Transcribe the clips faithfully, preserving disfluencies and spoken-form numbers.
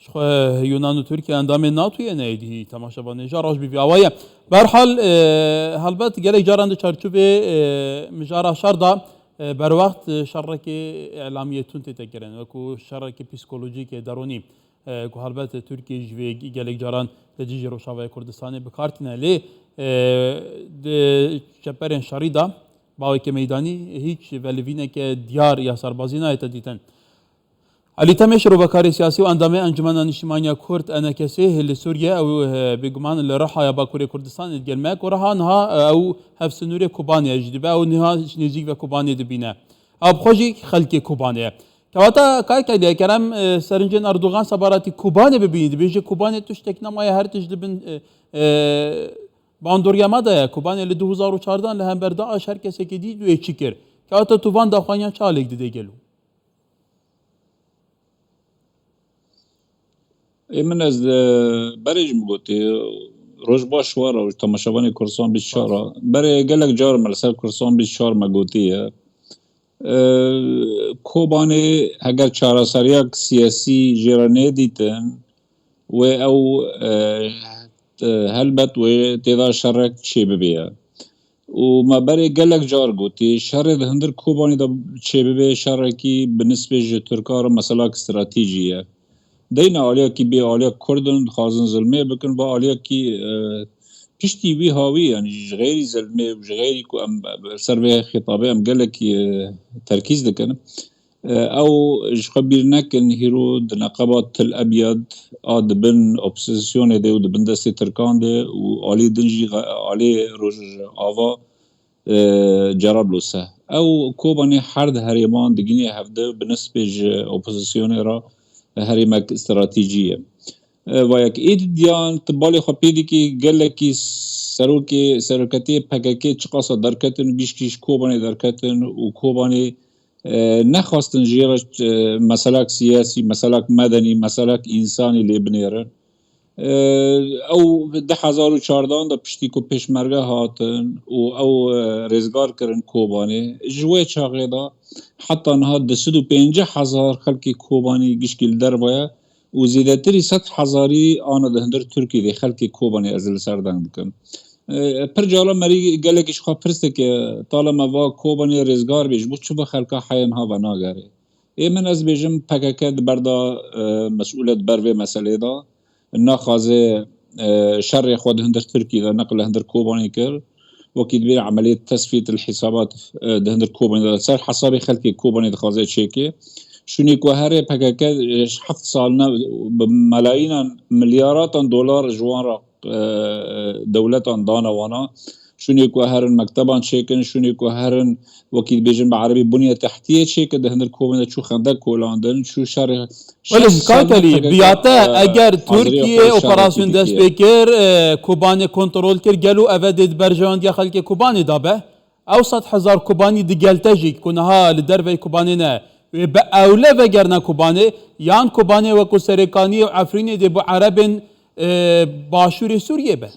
Xwe Yunan û Tirkiye endamên NATOyê ne, êdî temaşevanê jî roj bî vî awaye. Berhal, e, helbet gelek caran di çarçovê, e, mijara şer de, e, berwext, e, şerekê îlamiyê tund tête kirin, wekû şerekê psîkolojîkê deronî, e, ku helbet Tirkiye jî vê gelek caran li dijî Rojavayê Kurdistanê bi kar tîne. Lê, e, di çeperên şerî de baweke meydanî hîç velivîneke diyar ya serbazî nayête dîtin. Elî Temê, şirovekarê siyasî û endamê Encumena Niştimaniya Kurd, ENKSê, li Sûriye, ew, e, bêguman li Rihaya Bakurê Kurdistanê digel me, ku Riha niha, e, ew hevsinûrê Kobanê ye jî dibe, ew niha nêzîk ve Kobanê dibîne. Ew bi xwe jî xelkê Kobanê ye. Kewata kak Elî, eger em, e, serincên Erdogan sebaratî Kobanê bibînî, dibêje Kobanê tiştek nemaye, her tişt li bin, e, e, bandorya me de ye. Kobanê li du hezar û çardeh li hember DAIŞ her kesekî dî wê çi kir. Kewata tu van daxwaniyan çi alêk didê gelo? Ê min ez, e, berê jî min gotî, roj baş we re, temaşevanê Kurdistan bîst çar re. Berê gelek car me li ser Kurdistan bîst çar me gotiye. E, Kobanê heger çareseriyak siyasî jê re nêdîtin, wê ew, e, e, helbet wê têda şerek çêbibe ye. Û me berê gelek car gotî, şerê di hundir Kobanê de çêbibe şerekî bi nisbê ji Tirkan re meselak stratejî ye. Deyna aliyekî bê aliya Kurd in, dixwazin zilmê bikin, va aliyekî, e, piştî wî hawî, yanî ji xeyrî zilmê û ji xeyrî ku em ser vê xîtabê em gelekî, e, terkîz dikin. E, ew ji xwe bîr nekin, hîro di neqeba Til Ebyad a di bin opozisyonê de û di bin destê Tirkan de û alî din jî xe-, alî Rojava, e, Cerablus e. Ew Kobanê her di herêman digînê hevde bi nisbê ji opozisyonê re herêmek stratejî ye. E, va yek êdî diyan tu balê xwe pê dikî gelekî serokê, seroketiyê P K K çiqasa derketin, gişkî ji Kobanê derketin û Kobanê, e, nexwestin jê re, e, meselak siyasî, meselak medenî, meselak însanî lê binêrin. E, ew di hezar û çardan de piştî ku pêşmerge hatin û ew, e, rêzgar kirin Kobanê, ji wê çaxê de heta niha du sed û pêncî hezar xelkê Kobanê gişkî li derve ye û zêdetirî sed hezarî ana di hundir Tirkiyê de xelkê Kobanê ez li ser deng dikim. E, pir cala merî gelekî ji xwe pirs dike, tala me va Kobanê rêzgar bê, ji bo çi va xelka heya niha venagere? Ê min ez bêjim P K K di ber de, e, mesûl e di ber vê meselê de. Naxwaze, e, şerê xwe di hundir Tirkiyê de neqle hundir Kobanê kir. Wekî dibê emeliyê tesfît li hîsabat, e, di hundir Kobanê de ser hesabê xelkê Kobanê dixwaze çêke. Şûnê ku here P K K, e, heft sal ne bi melayînan, milyaratan dolar ji wan re, e, dewletan dane wana. Şûnê ku herin mekteban çêkin, şûnê ku herin, wekî dibêjin bi erebî, bunya tehtiyê çêkin, di hundir Kobanê de çû xendek kolandin, çû şerê Welê, şer kak Elî, P K K, biyate, e, eger haziriya Tirkiye xwe şerê operasyon dest pê kir, e, Kobanê kontrol kir, gelo eve dê di berjewendiya xelkê Kobanê de be? Ew sed hezar Kobanî digelte jî ku niha li derveyî Kobanê ne, wê bi ewle vegerine Kobanê, yan Kobanê wekû Serêkaniyê û Efrînê dê bo erebên, e, başûrê Sûriyê be?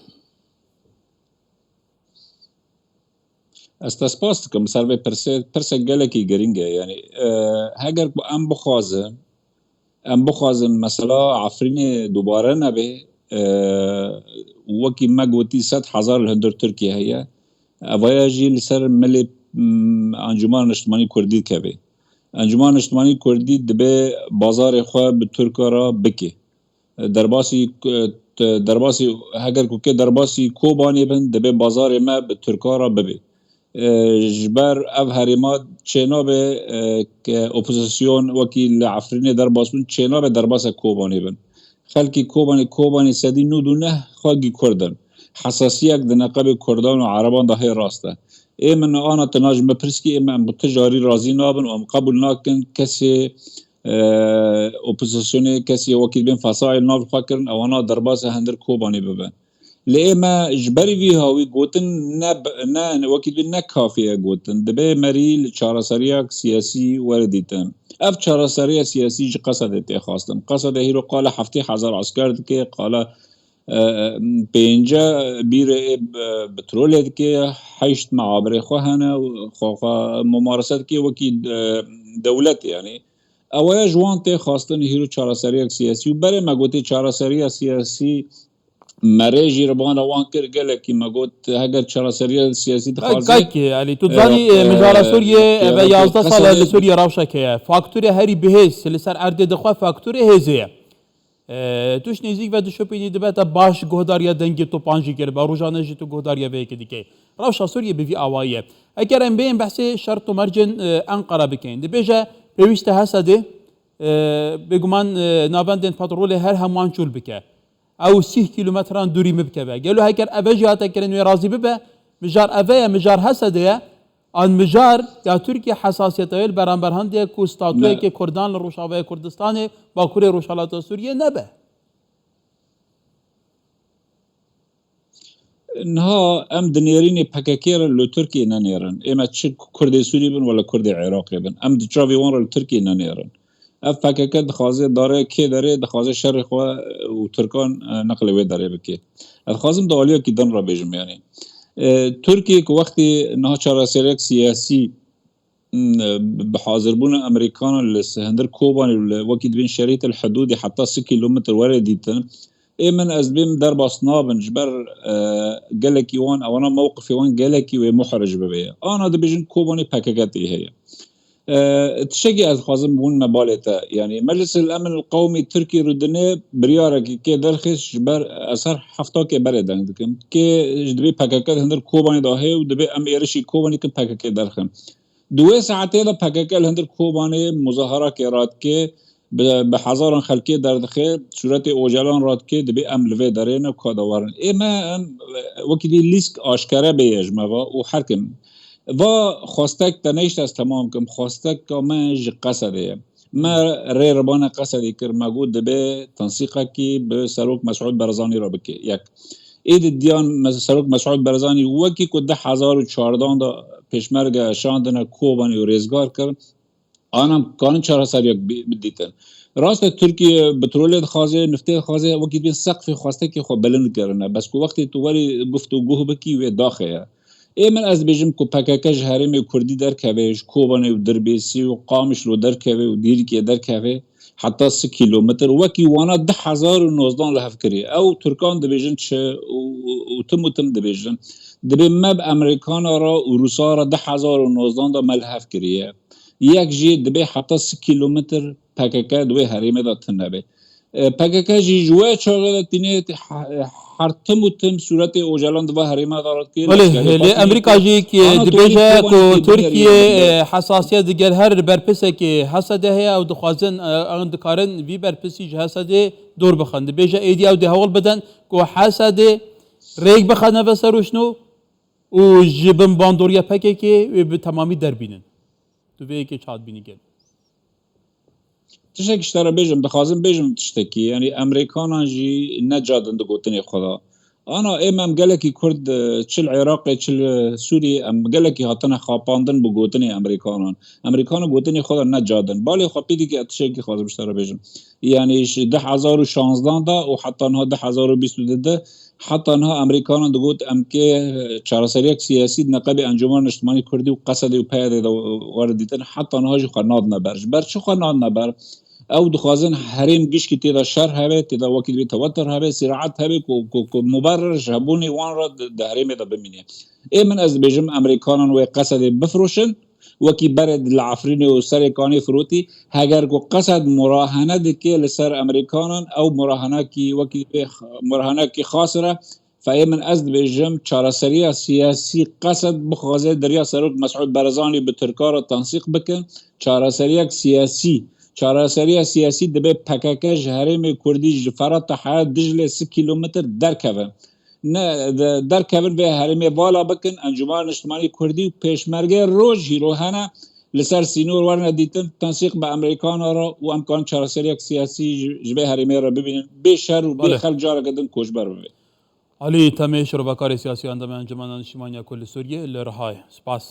Ez te spas dikim ser vê pirsê, pirsek gelekî girîng e. Yanî, e, heger ku em bixwazin, em bixwazin mesela Efrînê dubare nebe, e, wekî me gotî sed hezar li hundir Tirkiye heye. Evaya jî li ser milê, mm, Encûmena Niştimanî Kurdî dikeve. Encûmena Niştimanî Kurdî dibe bazarê xwe bi Tirka re bike. Derbasî, e, te-, derbasî, heger ku kê derbasî Kobanê bin, dibê bazarê me bi Tirka re bibe. E, ji ber ev herêma çênabe, e, ke opozisyon wekî li Efrînê derbas bûn, çênabe derbasa Kobanê bin. Xelkê Kobanê, Kobanê sedî nod û neh xwegî Kurd in. Hesasiyek di neqebê Kurdan û Ereban de heye rast e. Ê min ana tena ji me pirskî, ê me em bi tu carî razî nabin û em qebûl nakin kesê, e, opozisyonê, kesê wekî bên fesaîl nav xwe kirin, ewana derbasa hundir Kobanê bibin. Lê ê me ji ber vî hawî gotin ne, ne, wekî dibê ne kafî ye gotin. Dibê merî li çareseriyak siyasî were dîtin. Ev çareseriya siyasî ji Qesedê tê xwestin. Qesede hîro qala heftê hezar esker dike, qala, e, pênce bîrê, e, petrolê dike, heşt meabirê xwe hene, xwe, xwe mumarese dike wekî, e, dewlet, yanî. Ew ya ji wan tê xwestin hîro çareseriyek siyasî û berê me gotê çareseriya siyasî merê jî ribana wan kir gelekî me got heger çareseriya siyasî dixwaze. Kak, Elî, tu zanî, e, e, mijara Sûriyê, e, eve yazdeh sal e li Sûriyê rewşek heye. Fakturê herî bihêz li ser erdê dixwe fakturê hêzê ye. E, tu ji nêzîk ve dişopînî dibe te baş guhdariya dengê topan jî kiribe. Rojane jî tu guhdariya vê yekê dikey. Rewşa Sûriyê bi vî awayî ye. Eger em bêjin behsê şert û mercên, e, Enqere bikeyin. Dibêje pêwîst e Hesedê, e, bêguman, e, navendên petrolê her hemûyan çûl bike. Ew sîh kîlometran dûrî min bikeve. Gelo heger eve jî hate kirin wê razî bibe, mijar eve ye, mijar Hesedê ye, an mijar ya Tirkiye hesasiyeta wê li beramber hindê ye ku statuyekê Kurdan li Rojavayê Kurdistanê, Bakurê Rojhilata Sûriyê nebe. Niha em dinêrînê P K K re li Tirkiyê nenêrin. Ê me çi Kurdê Sûrî bin wala Kurdê Iraqê bin. Em di çavê wan re li Tirkiyê nenêrin. Ev P K K dixwaze dare kê derê, dixwaze şerê xwe û Tirkan, e, neqlê wê derê bike. Ez dixwazim di aliyekî din re bêjim, yanî, e, Tirkiye ku wextê niha çareseriyek siyasî, m, bi hazirbûna Amerîkanan li s-, hundir Kobanê û li wekî dibên şerît el hidûdê heta sî kîlometr were dîtin, ê min ez dibêm derbas nabin ji ber, e, gelekî wan, ewana mewqifê wan gelekî wê muhric bibe. Ana dibêjin Kobanê P K K tê heye. E, tiştekî ez dixwazim bûn me balê te. Yanî Meclis el Emin el Qewmî Tirkî rûdine biryarekî kê derxist ji ber ez her hefta kê berê deng dikim. Kê ji dibê P K K di hundir Kobanê de heye û dibê em êrişî Kobanê kin P K K derxin. Di wê saetê de P K K li hundir Kobanê muzaharakê radike, bi, bi hezaran xelkê derdixe, sûretê Ocalan radike, dibê em li vê derê ne, ka de werin. Ê me em, e, wekî dî lîsk aşkere bêye ji me ve û her kim. Va xwestek te neyşt ez temam kim, xwesteka me ji Qesedê ye. Me rê ribana Qesedê kir, me got dibe tensîqekî bi Serok Mesûd Barzanî re bike. Yek. Ê di diyan me-, Serok Mesûd Barzanî wekî ku du hezar û çardan de pêşmerge şandine Kobanê û rêzgar kir, ana em karin çareseriyek bi-, bidîtin. Rast e, Tirkiye petrolê dixwaze, niftê dixwaze, wekî dibên seqfê xwestekê xwe bilind kirine. Bes ku wextê tu werî guftûguh bikî, wê daxe ye. Ê min ez dibêjim ku P K K ji herêmê Kurdî derkeve, ji Kobanê û Dirbêsî û Qamişlo derkeve û Dîrikê derkeve, heta sî kîlometr, wekî wana du hezar û nozdan li hev kiriye. Ew Tirkan dibêjin çi û, û, û tim û tim dibêjin. Dibê me bi Amerîkana re û Rûsa re du hezar û nozdan de me li hev kiriye. Yek jî dibê heta sî kîlometr P K K di wê herêmê de tune be. E, P K K jî ji wê çaxê de tîne he-, her tim û tim sûretê Ocalan di va herêma de radikê. Belê, lê Amerîka jî ki dibêje ku Tirkiye, e, hesasiyet digel her berpisekê Hesedê heye, ew dixwazin, e, ew dikarin vî berpisî ji Hesedê dor bixin. Dibêje êdî ew dê hewl bidin ku Hesedê rêk bixe neve ser rûşno û ji bin bandoriya P K K wê bi temamî derbînin. Tu vê yekê çawa dibînî gel? Tiştekî ji te re bêjim, dixwazim bêjim tiştekî. Yanî Amerîkanan jî ne cadin di gotinê xwe de. Ana ê me em gelekî Kurd, e, çi li Iraqê, çi li Sûriyê, em gelekî hatine xapandin bi gotinê Amerîkanan. Amerîkanan gotinê xwe de ne cadin. Balê xwe pê dîkî ez tiştekî dixwazim ji te re bêjim. Yanî ji du hezar û şanzdan de û heta niha du hezar û bîst û du de Heta niha Amerîkanan digot, em kê çareseriyek siyasî di neqebê Encûmena Niştimanî Kurdî û Qesedê û P Y D'ê de were dîtin, heta niha jî xwe nadine ber. Ji ber çi xwe nadine ber? Ew dixwazin herêm gişkî tê de şer hebe, tê de wekî dibê tewetur hebe, sîraet hebe ku, ku, ku muberir ji hebûnê wan re di, di herêmê de bimîne. Ê min ez dibêjim, Amerîkanan wê Qesedê bifiroşin, wekî berê li Efrînê û Serê Kanê firotî, heger ku Qesed murahene dike li ser Amerîkanan, ew murahenekî wekî vê x-, murahenekî xasir e. Feyê min ez dibêjim, çareseriya siyasî Qesed bixwaze di riya Serok Mesûd Barzanî bi Tirka re tensîq bikin, çareseriyek siyasî, çareseriya siyasî dibe P K K ji herêmê Kurdî ji Ferata heya Diclê sî kîlometr derkeve. Ne, de-, derkevin vê herêmê vala bikin, Encûmena Niştimanî Kurdî û pêşmergê roj hîro hene li ser sînor werine dîtin, tensîq bi Amerîkana re û em karin çareseriyek siyasî ji, ji vê herêmê re bibînin. Bê şer û bê Belê. xelk careke din koçber bibe. Alî Temê, şirovekarê siyasî û endamê Encûmena Niştimanî ya Kurd li Sûriyê li Rihayê. Spas.